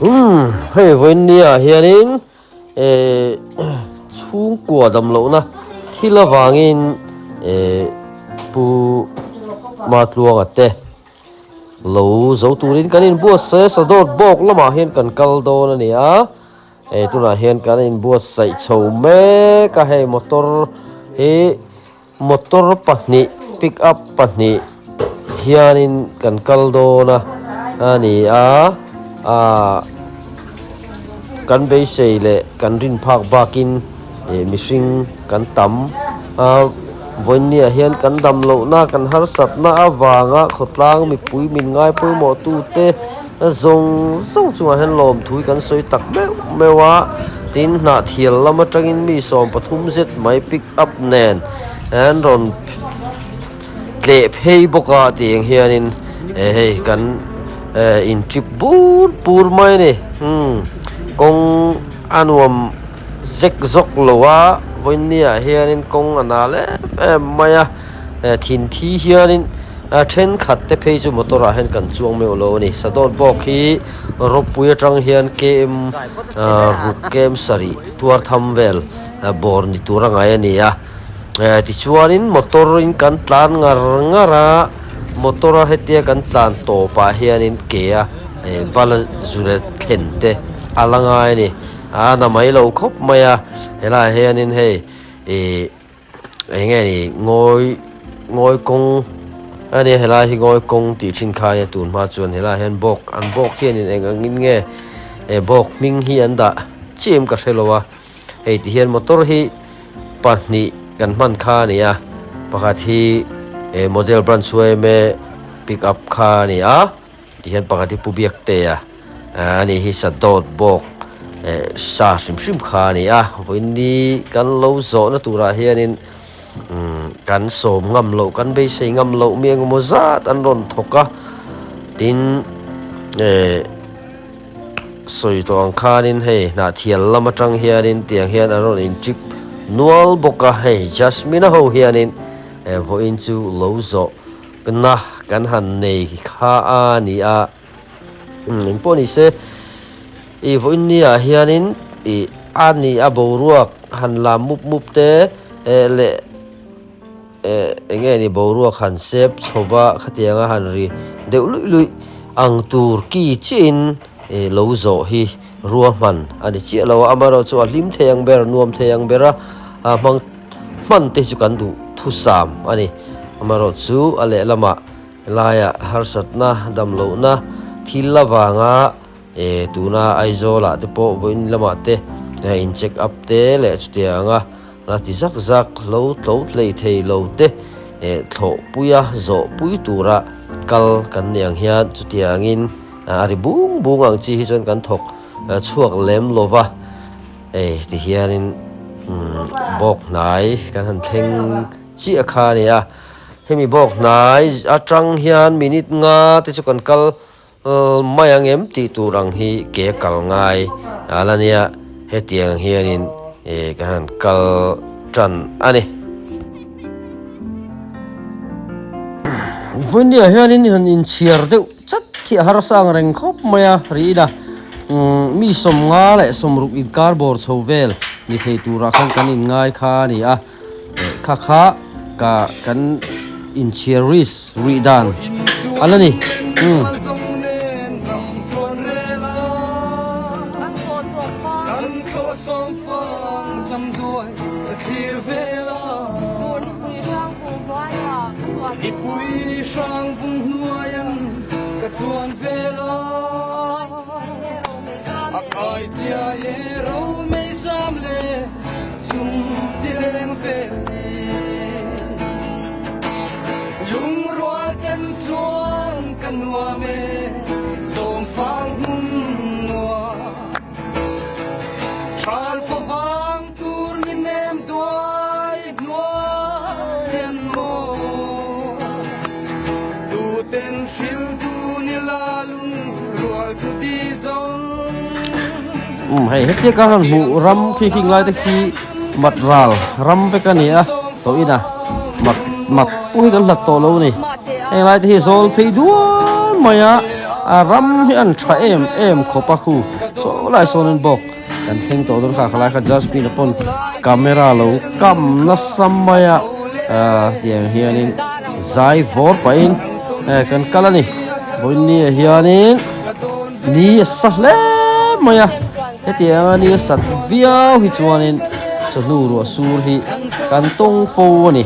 Umm hei vawinia hianin eh chhungkua damlohna thil avangin eh pu Matluanga te lo zo turin kan inbuatsaih a sadawt bawk lamah hian kan kal dawn a ni a eh tunah hian kan inbuatsaih chho mek a hei motor hi. Motor pahnih pick up pahnih hianin kan kal dawn a a ni a ah kan beisei leh kan rin phak bakin ih mihring kan tam a vawinia hian kan dam lohna kan harsatna avanga khawtlang mipui min ngai pawimawh tute zawng zawng chungah hian lawmthu hi kan sawi tak meuh meuh a tin hnahthial lam atangin mi 13 zet mai pick up nen an rawn tleh phei bawk a tiang hianin eh hei kan eh in trip bur bur mai a ni umm kawng a nuam zek zawk lo a vawinia hianin kawng a nal em em mai a eh thin thi hianin a thenkhat te phei chu motor ah hian kan chuang meuh lo a ni sadawt bawk hi rawpui atang hian km ah ruk km sarih tuar tham vel. Bawr ni tur a ngai a ni a, tichuanin motor in kan tlan ngar ngar a, motor a hetia kan tlan tawpah hianin ke a vala zure thlen te a la ngai a ni, a na mai lo khawp mai a, helaiah hianin hei ih eng nge ni ngawi ngawi kawng a nia helai hi ngawi kawng tih thin kha a nia tun hma chuan helaiah hian bawk an bawk hianin eng angin nge bawk hming hi an dah chiam ka hre lo a. Hei ti hian motor hi pahnih kan hman kha a ni a, pakhat hi eh model branch yma pick up kha a ni a, ti hian pakhat hi pu Biaktea a ni hi sadawt bawk eh sa hrim hrim kha a ni a, vawiin kan lo zawhna turah hianin umm kan sawm ngam loh kan beisei ngam loh mi engemaw zat an rawn thawk a, tin eh. Sawi tawh ang khanin hei hnahthial lam atang hianin tiang hian an rawn in trip nual bawk a, hei Jasmine a ho hianin eh vawiin chu lo zawh na kan han nei kha a ni a, umm engpawh ni se ih vawiin ni ah hianin ih a ni a boruak han lam mup mup te eh leh. Eh, enge ni boruak han sep chho va, khatianga han ri deuh luih luih ang tur ki chiahin eh lo zawh hi ruahman a ni chiah lo a, amaherawhchu a hlim thei ang ber, nuam thei ang bera a hmang hman te chu kan duh thusam a ni. Amaherawhchu a lehlamah laiah harsatna, damlohna thil avanga eh tuna Aizawlah te pawh vawiin lamah te in check up te leh chutianga La ti zak zak lo tlo hlei thei lo te eh thlawh pui a zawh pui tura kal kan ni ang hian chutiangin a ri bung bung ang chi hi chuan kan thawk chhuak lem lo va, hei ti hianin umm bawk hnai kan han thleng chiah kha a ni a, hemi bawk hnai atang hian minute nga te chu kan kal Mai ang em tih tur ang hi ke kal ngai a la nia, hetiang hianin ka han kal tan a ni. Vawinia hianin han inchhiar deuh chat hi a harsa ang reng khawp mai a, ri ila mi 50 leh 60 inkar bawr chho vel ni thei turah khan kan inngai kha a ni a. Kha kha ka kan inchhiar risk rih dan a la ni. Umm. Umm hei hetia ka han hmuh ram khi khi ngai te khi mat ral ram vek a ni a tawh ina mat mat pawh hi kan hlat tawh lo a ni heng lai te hi zawl phei duai mai a. A ram hi an tha em em khawp a khu saw lai sawnin bawk kan thleng tawh dawn kha khalai kha Jasmine a pawn camera lo kam nasa mai a ah tiang hianin zai vawr pahin eh kan kal a ni vawiin ah hianin ni a sa hle mai a hetianga ni a sat viau hi chuanin chawhnu ruah sur hi kan tawng fo a ni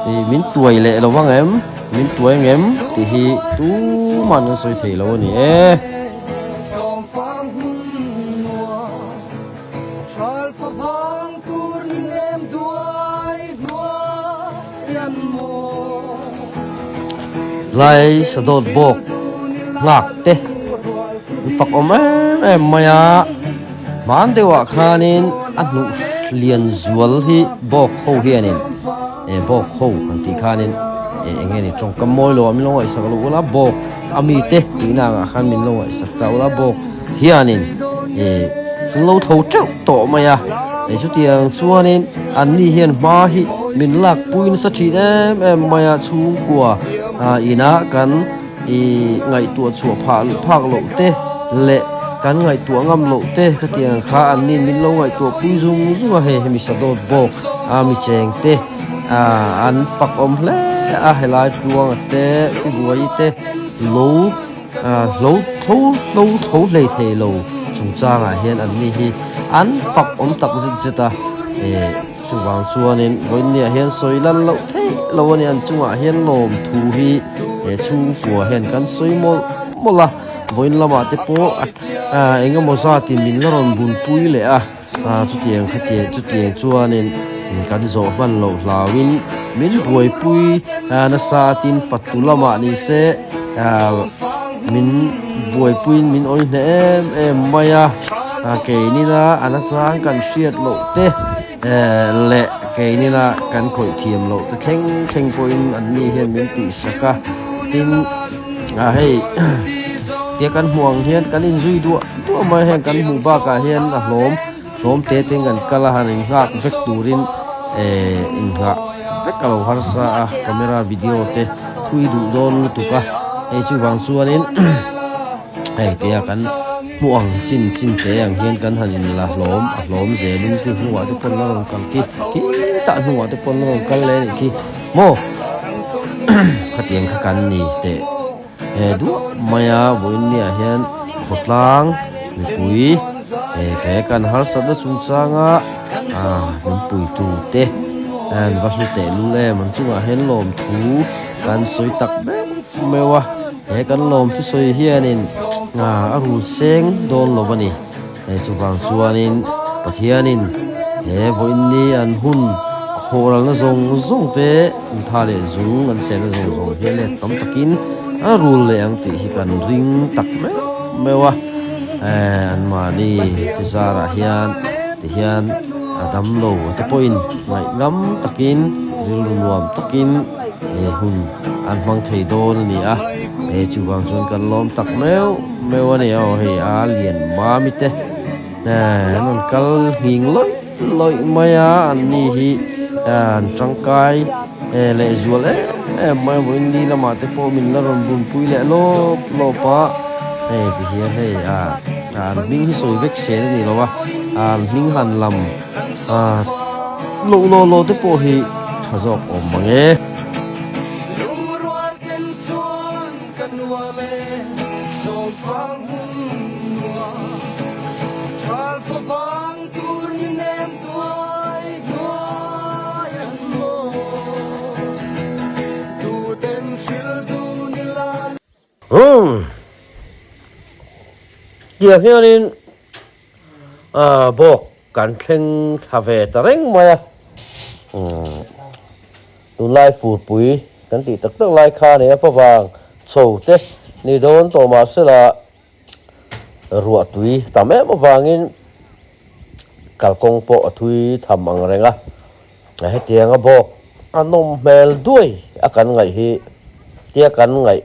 ih min tuai leh lo vang em. Min tuai ngem tih hi tuman an sawi thei lo a ni e. Lai sadawt bawk nghak te an fak awm em em mai a, hman deuhah khanin a hnuh lian zual hi bawk ho hianin. Eh bawk ho han tih khanin eh eng nge ni tawngkam mawi lo ah min lo ngaihsak loh ula bawk a mite tihna angah khan min lo ngaihsak ta ula bawk hianin eh an lo tho teuh tawh mai a eh chutiang chuanin an ni hian hma hi min lak pui nasa thin em em mai a chhungkua ah inah kan ih ngaihtuah chhuah phah phak loh te leh kan ngaihtuah ngam loh te khatiang kha an ni min lo ngaihtuah pui zung zung a hei hemi sadawt bawk a mi cheng te ah an fak awm hle a helai tluanga te pi buai te lo ah hlo tho hlo tho hlei thei lo chungchangah hian an ni hi an fak awm tak zet zet a eh. Chuvang chuanin vawiinniah hian sawi lan loh theih lo a ni. An chungah hian lawmthu hi he chhungkua hian kan sawi mawlh mawlh a, vawiin lamah te pawh eng emaw zatin min la rawn bunpui leh a, chutiang khatiang chutiang chuanin kan zawh hman loh hlauhin min buaipui nasa tin fatu lamah ni se min buaipuiin min awih hneh em em mai a. Keinina a nachang kan hriat loh te leh keinina kan khawih thiam loh te thleng thleng pawhin an ni hian min tihsak a, tin hei tia kan hmuh ang hian kan inzui duah duah mai heng kan hmuh bakah hian a hlawm hlawm te ten kan kal a han innghak vek turin innghah vek a lo harsa a camera video te thui duh dawn lutuk a hei chuvang chuanin. Hei tia kan hmuh ang chin chin te ang hian kan han in la hlawm a hlawm zelin khi hnungah te pawn la rawn kal khi khitah hnungah te pawn la rawn kal leh anih khi maw khatiang kha kan ni teh he duah mai a vawiin niah hian khawtlang mipui he ke kan harsatna chungchanga ah min puitu te an va hlu teh lul em an chungah hian lawmthu kan sawi tak meuh meuh a. He kan lawm thusawi hianin a rul seng dawn lo a ni. Hei chuvang chuanin Pathianin he vawiinni an hun khawhralna zawng zawng te, an tha leh zung an sehna zawng zawng hi a let tam takin a rul leh ang tih hi kan ring tak meuh meuh a. Anmahni te zarah hian tihian a damlo te pawhin ngaihnam takin rilru nuam takin he hun an hmang thei dawn a ni a, hei chuvang chuan kan lawm tak meuh meuh a ni aw hei a lian mami te an rawn kal nghing lawih lawih mai a an ni hi an tangkai leh zual em em mai a vawiin ni lamah te pawh min la rawn bunpui leh lawp lawp a hei ti hian hei a an hming hi sawi vek sel a ni lo a an hming han lam loh lawh lawh te pawh hi tha zawk awm mang e. Umm tiang hianin ah bawk kan thleng thla ve ta reng mai a umm tunlai furpui kan tih tak tak lai kha nia favang chho te ni dawn tawh mahsela ruah tui tam em avangin kalkawng pawh a thui tham ang reng a. Hetianga bawk a nawm hmel duai a kan ngaih hi tia kan ngaih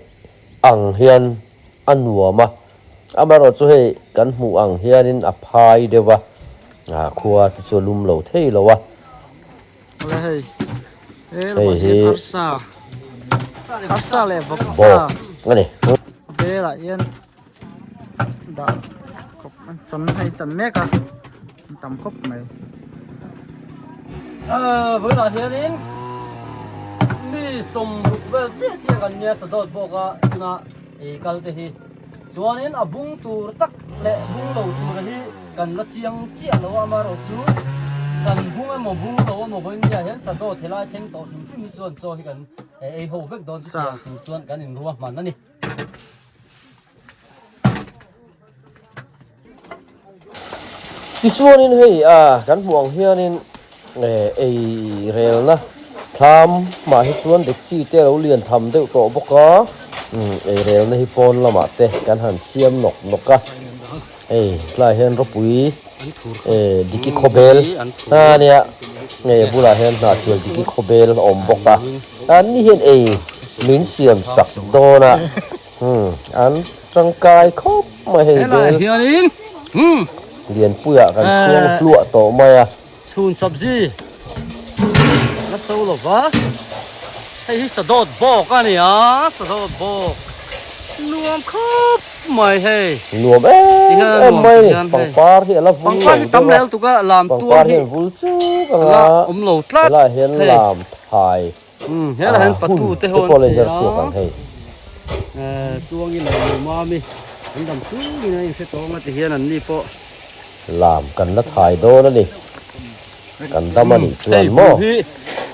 ang hian a nuam a, amaherawh chu hei kan hmuh ang hianin a phai deuh a, khua te chu a lum lo thei lo a. Hei Hei hi arsa leh vawksa bawk a ni. bel. Bel ah hian dah khawp an chan hei chan mek a an tam khawp mai. Vawiinah hianin mi sawmruk vel chiah chiah kan nia sadawt bawk a tuna ei kal te hi chuanin a bung tur tak leh bung lo tur hi kan la chiang chiah lo a amaherawhchu kan bung emaw bung lo emaw vawiinah hian sadawt helai thleng tawh hrim hrim hi chuan chaw hi kan ei ho vek dawn chutiang tur chuan kan inruahman a ni. Tichuanin hei a kan hmuh ang hianin ei relna thlam mah hi chuan dekchi te a lo lian tham deuh tawh bawk a, ei relna hi pawn lamah te kan han siam nawk nawk a, hei tlaiah hian ropui Diki khawbel a nia hei a bulah hian hnahthil Diki khawbel a awm bawk a, an ni hian ei min siam sak dawn a an tangkai khawp mai hei bel lianpuiah kan chhuang hluah tawh mai a. Chhun sabzi la so lova hei hi sadawt bawk a ni a sadawt bawk nuam khawp mai hei nuam em em mai a ni pangpar hi a la vul lo deuh a pangpar hian vul chuk ang a helaiah hian lam thai helaiah hian hun te pawh a la inher chhuak ang hei. Tuangin lo mami an dam chungin an inhre tawng a tihian an ni pawh. Lam kan la thai dawn a ni. Kan dam a nih chuan maw? Hei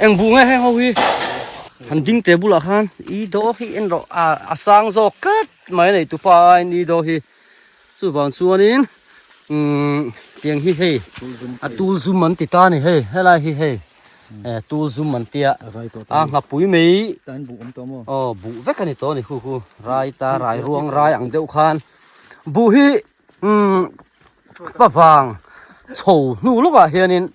eng bu nge heng ho hi han ding teh bulah khan i daw hi en rawh a a sang zawk tlat mai a nei tupa aiin i daw hi chuvang chuanin umm tiang hi hei a tul zum an ti ta a ni hei helai hi hei eh tul zum an tia a nghapui mai aw buh vek a ni tawh a ni khu khu rai ta rai ruang rai ang deuh khan buh hi. Umm favang chho hnu lawkah hianin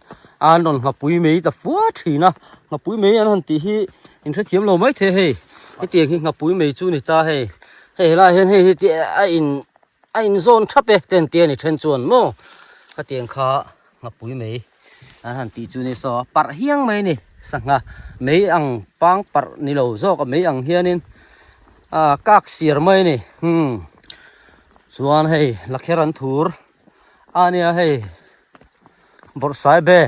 an rawn nghapui mai ta fua thin a nghapui mai an han tih hi in hrethiam lo mai thei hei hetiang hi nghapui mai chu ni ta hei hei helaiah hian hei hi te a in a in zawn thap e ten te a ni then chuan maw khatiang kha nghapui mai an han tih chu ni saw a parh hiang mai a ni sangha mai ang pang parh ni lo zawk a mai ang hianin ah kak siar mai a ni umm. Chuan hei lakher an thur a nia hei bawrhsaibe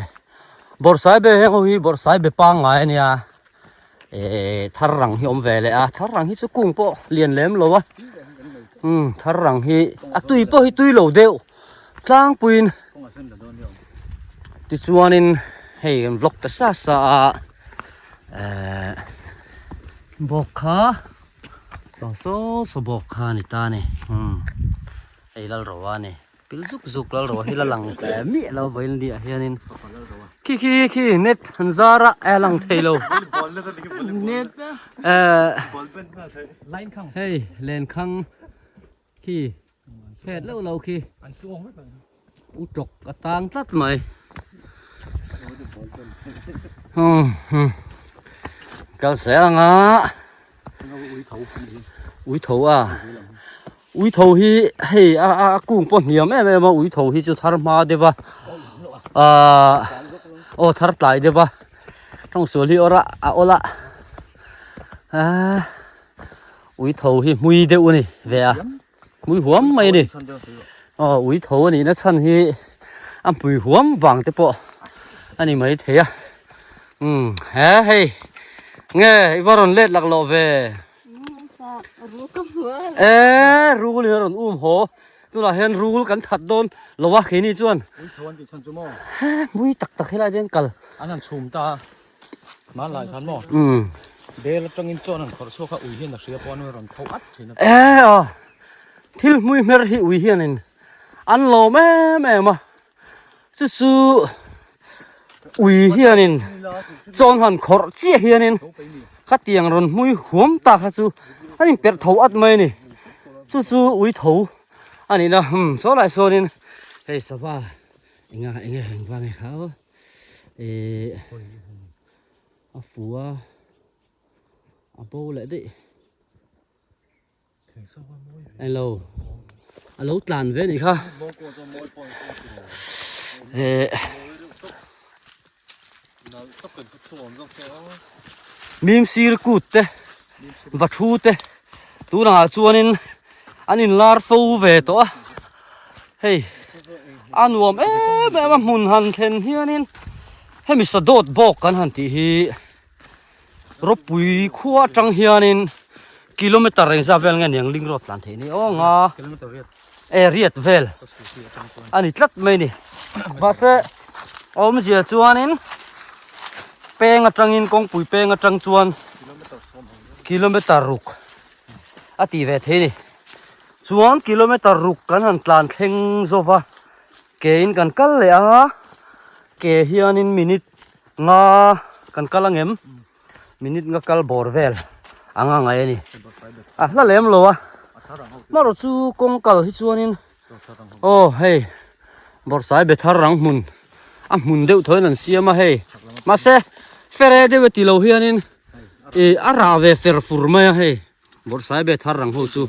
bawrhsaibe heng ho hi bawrhsaibe pangngai a nia eh thar rang hi awm ve leh a thar rang hi chu kung pawh lian lem lo a umm thar rang hi a tui pawh hi tui lo deuh tlangpuiin tichuanin hei kan vlog ta sa sa a eh bawk kha. Saw saw saw bawk kha a ni ta a ni umm hei Lalroa a ni pil zuk zuk Lalroa hi la lang teh miah lo vawiin ni ah hianin khi khi khi net an zar a a lang thei lo eh hei lenkhang khi chhet loh loh khi u tawk a tang tlat mai kal zel ang a ui tho a ui tho hi hei a a kung pawh hniam em em a ui tho hi chu thar hma deuh a ahh aw thar tlai deuh a tawngsual hi awrh a a awl a ahh ui tho hi hmui deuh a ni ve a. Hmui huam mai a ni. Aw ui tho a nihna chhan hi a hmui huam vang te pawh a ni mai thei a. Umm he hei nge i va rawn let lak lawh ve. E rul hi a rawn um haw tunah hian rul kan that dawn lo a keini chuan. Ui tho an tih chhan chu maw? He hmui tak tak helai te hian kal. An han chhum ta a. Hmanlai khan maw? Umm. Bel atangin chuan an khawrh chhuak a, ui hian a hria pawh an rawn tho at thin a. E aw, thil hmui hmer hi ui hianin an lawm em em a, chu chu ui hianin chawn han khawrh chiah hianin khatiang rawn hmui huam ta kha chu an inperh tho at mai a ni, chu chu ui tho a nihna umm saw lai sawnin hei sava enga enge engvang nge kha aw. Ehh a fu a a bo leh daih englo a lo tlan ve anih kha ehh mim sir kut te va thu te tunah chuanin. An inlar fo ve tawh a, hei a nuam em em a hmun han thlen hianin hemi sadawt bawk kan han tih hi ropui khua atang hianin kilometer engzat vel nge niang ling road tlan theih ni aw nga e riat vel a ni tlat mai ni mahse awmzia chuanin peng atangin kawngpui peng atang chuan kilometer ruk a ti ve thei ni. Chuan kilometer ruk kan han tlan thleng zo va, kein kan kal leh a, ke hianin minute nga kan kal angem, minute nga kal bawr vel anga ngai a ni. A hla lem lo a, marawh chu kawng kal hi chuanin aw hei bawrhsai be thar rang hmun a hmun deuh thawiin an siam a hei mahse fere deuh e ti lo hianin Ih a rah ve fer fur mai a hei bawrhsai be thar rang ho chu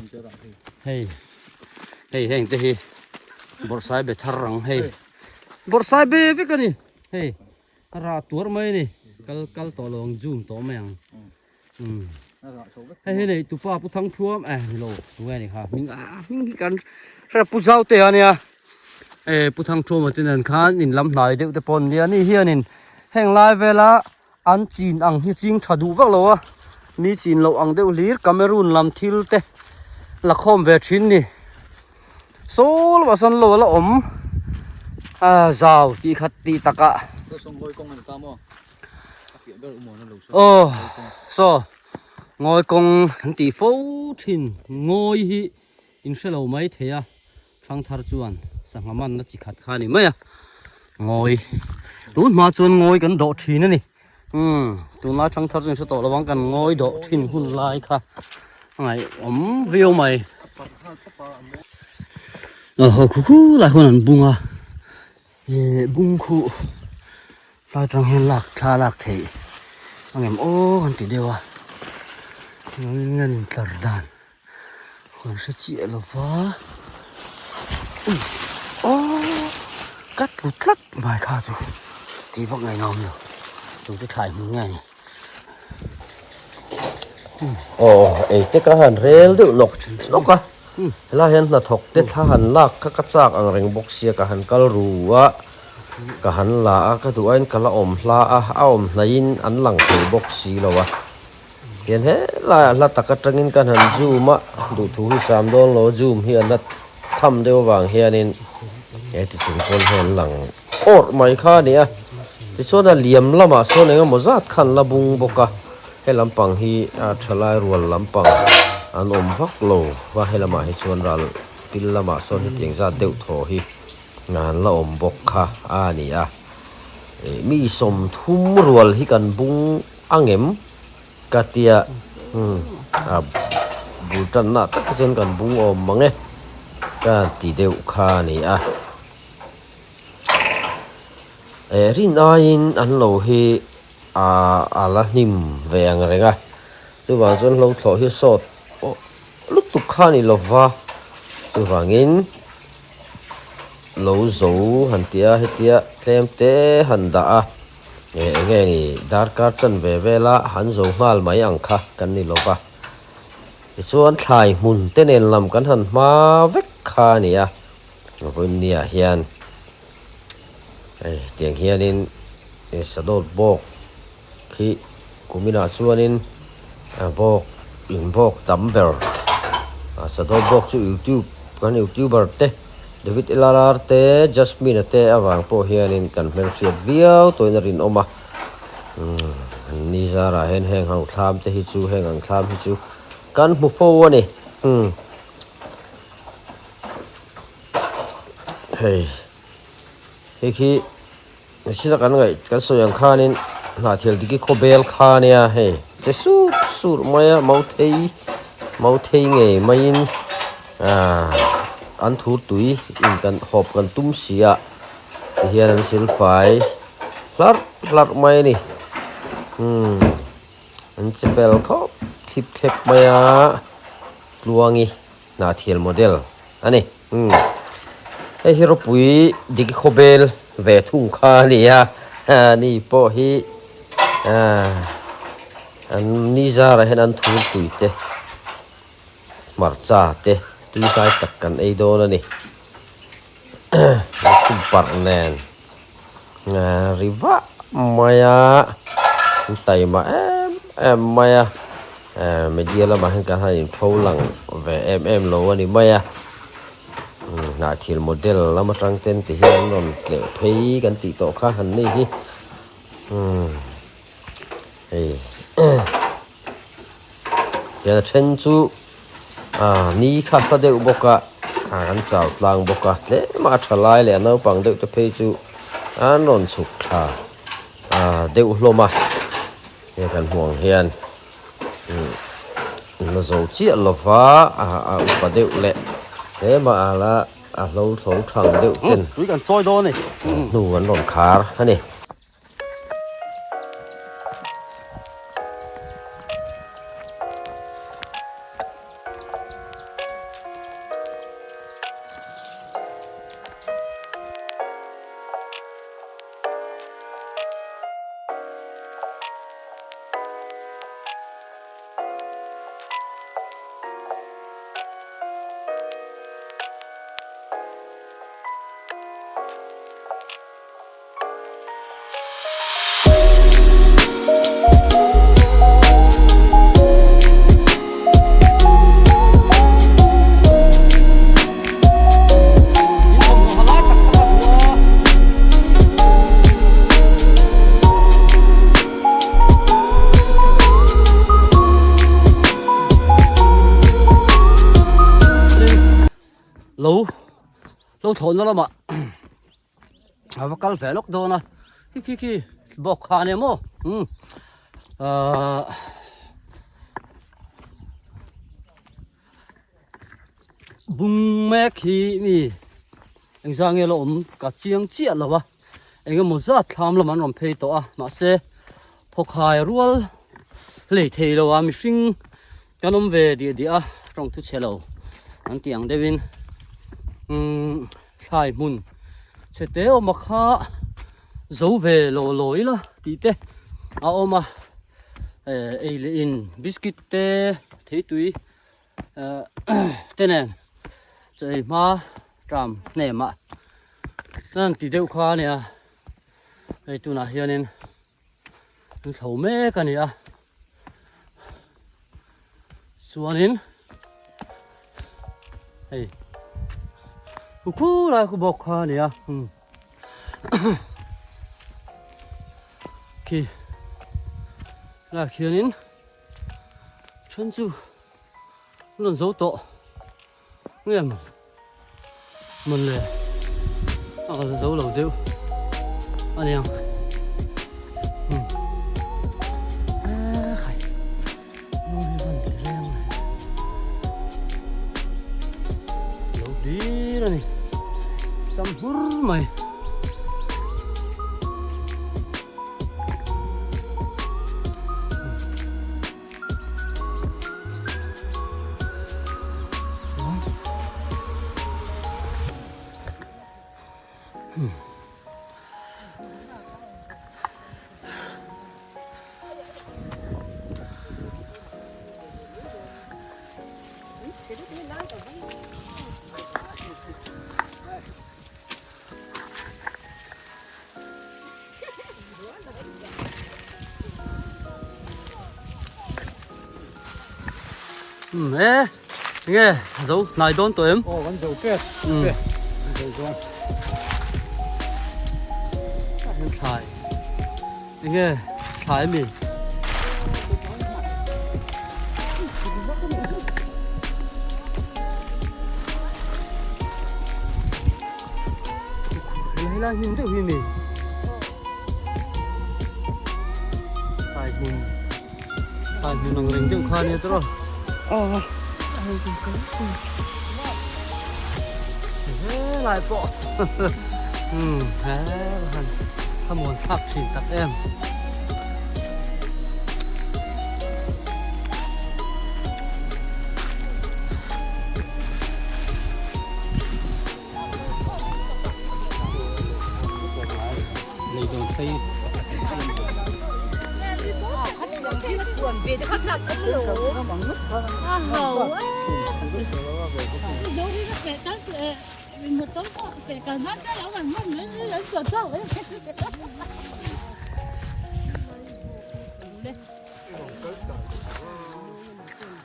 hei hei heng te hi bawrhsai be thar rang hei bawrhsai be vek a ni hei a rah tuar mai a ni kal kal tawh lo ang zoom tawh mai ang umm hei hi nei tupa pu thang thuam eh ni lo tunge ni kha hming ah hming hi kan hre pu zau te a nia eh pu thang thuam te nen khan in lam hnai deuh te pawh an nia ni hianin heng lai vela An chin ang hi ching tha duh vak lo a, mi chin loh ang deuh hlir Cameroon lam thil te la khawm ve thin ni. Saw lamah sawn lo a la awm a zau tih khat tih takah. Aw saw ngawi kawng an tih fo thin ngawi hi in hre lo mai thei a. Thangthar chuan sangha manna chi khat kha a ni mai a, ngawi tun hma chuan ngawi kan dawh thin a ni umm tunlai thangthar chu in hre tawh lo ang kan ngawi dawh thin hun lai kha a ngaihawm viau mai. Aw haw khu khu lai khawn an bung a ih bung khuh tlai atang hian lak thla lak theih ang em aw kan ti deuh a chuanin an intlar dan. Kan hre chiah lo va ui aww ka tlu tlat mai kha chu tih vak ngaihna awm lo tute thlai hmun nge ni. Aw ei te ka han rel deuh lawk lawk a helai hian hnathawk te thla han lak kha ka chak ang reng bawk sia ka han kal ru a ka han la a ka duh aiin ka la awm hla a a awm hnaihin an lang thei bawk si lo a. Hian helaiah hla tak atangin kan han zoom a, duhthu hi sam dawn lo zoom hi a la tham deuh avang hianin he ti chung pawn hian lang awrh mai kha a ni a. Tichuan a liam lamah sawn eng emaw zat khan la bung bawk a, he lampang hi a thalai rual lampang an awm vak lo va, he lamah hi chuan ral pil lamah sawn hetiang zat deuh thaw hi an la awm bawk kha a ni a. Ih mi 30 rual hi kan bung. A ngem ka tia umm a bul tanna tak hi chuan kan bung awm mang e ka ti deuh kha a ni a eh rin aiin an lo hi ah a la hnim ve ang reng a chuvang chuan hlo thlawh hi sawt pawh lutuk kha a ni lova chuvangin lo zo han tia hetia tlem te han dah a. Eng nge ni darkar chan ve vela han zo nghal mai ang kha kan ni lo va. Tichuan thlai hmun te nen lam kan han hma vek kha a ni a, vawiinnia hian hei tiang hianin sadawt bawk khi kuminah chuanin bawk in bawk tam ber sadawt bawk chu youtube kan youtuber te. David Elalar te, Jasmine a te avang pawh hianin kan hmelhriat viau tawhin a rinawm a, umm ni zarah hian heng ho thlam te hi chu heng ang thlam hi chu kan hmu fo a ni umm hei hei khi mihring kan ngaih kan sawi ang khanin hnahthel dik hi khawbel kha ania hei che sur sur mai a mauthei mauthei ngei maiin ahh an thur tui in kan hawp kan tum si a tihian an silfai hlarh hlarh mai a ni umm an che fel khawp thlip thlep mai a tluangi hnahthel model a ni umm hei hi ropui dik khawbel ve thung kha a ni a ani pawh hi ahh an ni zarah hian an thur pui te hmarcha te. Tui hlai tak kan ei dawn a ni. Lukhum parh nen ri vah mai a, an taima em em mai a, media lamah hian kan han inpho lang ve em em lo a ni mai a, hnahthil model lam atang ten ti hian an rawn tleh phei kan tih tawh kha han ni hi hei hian a then chu. Ah ni kha sa deuh bawk a ah kan chau tlang bawk a tlem a tha lai leh a naupang deuh te phei chu an rawn chhuk thla ah deuh hlawm a he kan hmuh ang hian umm la zo chiah lova ah a upa deuh leh tlem a la a hlo tho thang deuh ten hnu an rawn khar a ni. Lo lo thlawhna lamah a va kal ve lawk dawn a khi khi khi bawk kha ania maw umm ahh bung mek hi mi engzah nge la awm ka chiang chiah lo a eng emaw zat thlam lam an rawn phei tawh a mahse phawkhai rual hlei thei lo a mihring Kan awm ve diah diah a, tawng thu chhe lo an tih ang deuhin umm thlai hmun chhe te awm a kha zo ve law law ila tih te a awm a, eh ei leh in biscuit te theitui eh te nen chaw ei hma tram hnem ah chuan ti deuh kha a nia hei tunah hianin. An thlo mek a ni a chuanin hei khu khu lai khu bawk kha a ni a um khi lai khianin then chu an rawn zo tawh. Nge maw mawn le a kal zo lo deuh a niang um ekhai nu hi van ti reng mai lo hlir a ni cham hmur mai. Um e nge zo hnai dawn tawh em aw kan zo tep um zo dawn kan thlai enge thlai ami Helai hnim deuh hi mi thlai hmun thlai hmun ang reng deuh kha ania tawh aw helai pawh umm he han thlamuan thlak thin tak em.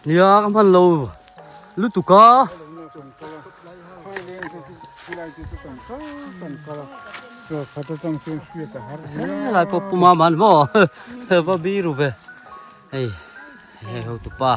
Nia ka hman lo lutuk a. Helai pawh puma man maw va biru ve hei hei hotupa.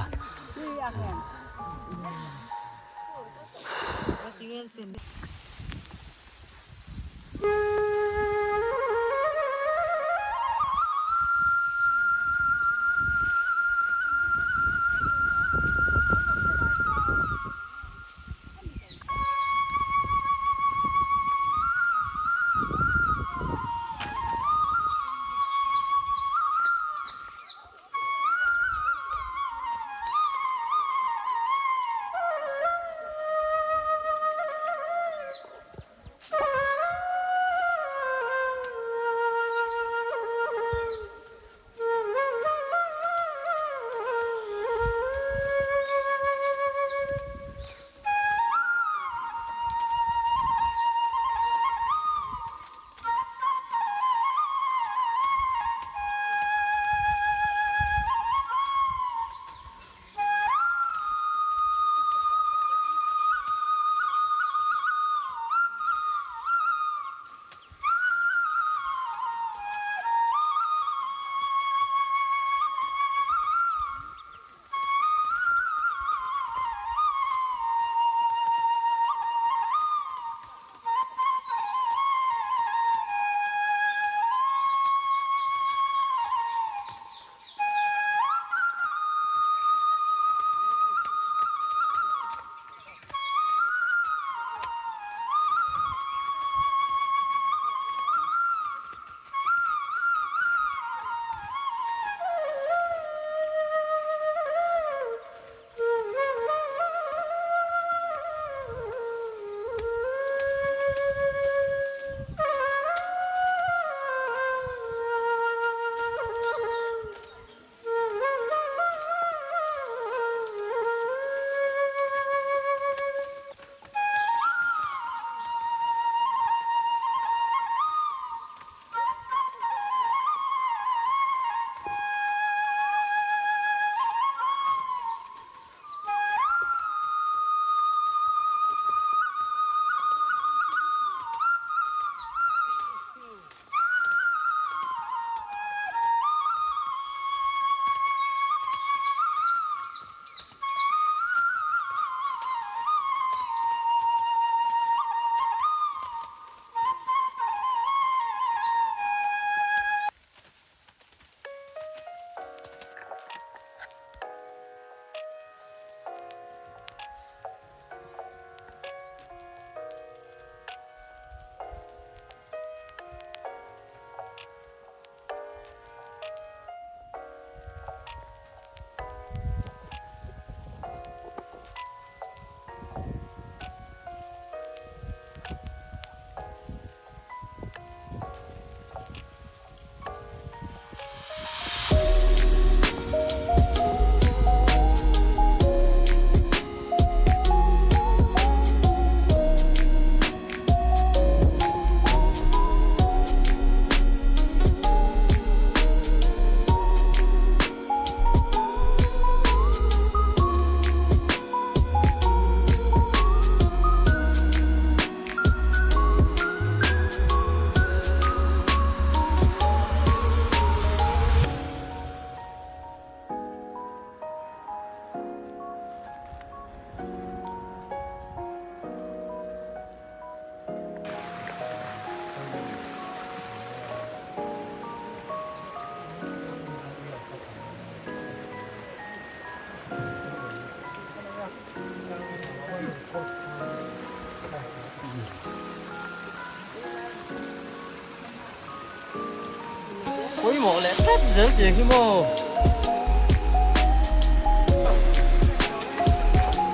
Pawimawh leh tlat zel tiang hi maw.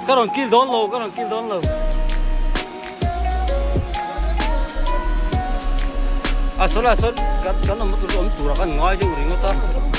Ka rawn kil dawn lo, ka rawn kil dawn lo. A sawn a sawn kan awm tur awm tura kan ngai deuh ringawt a.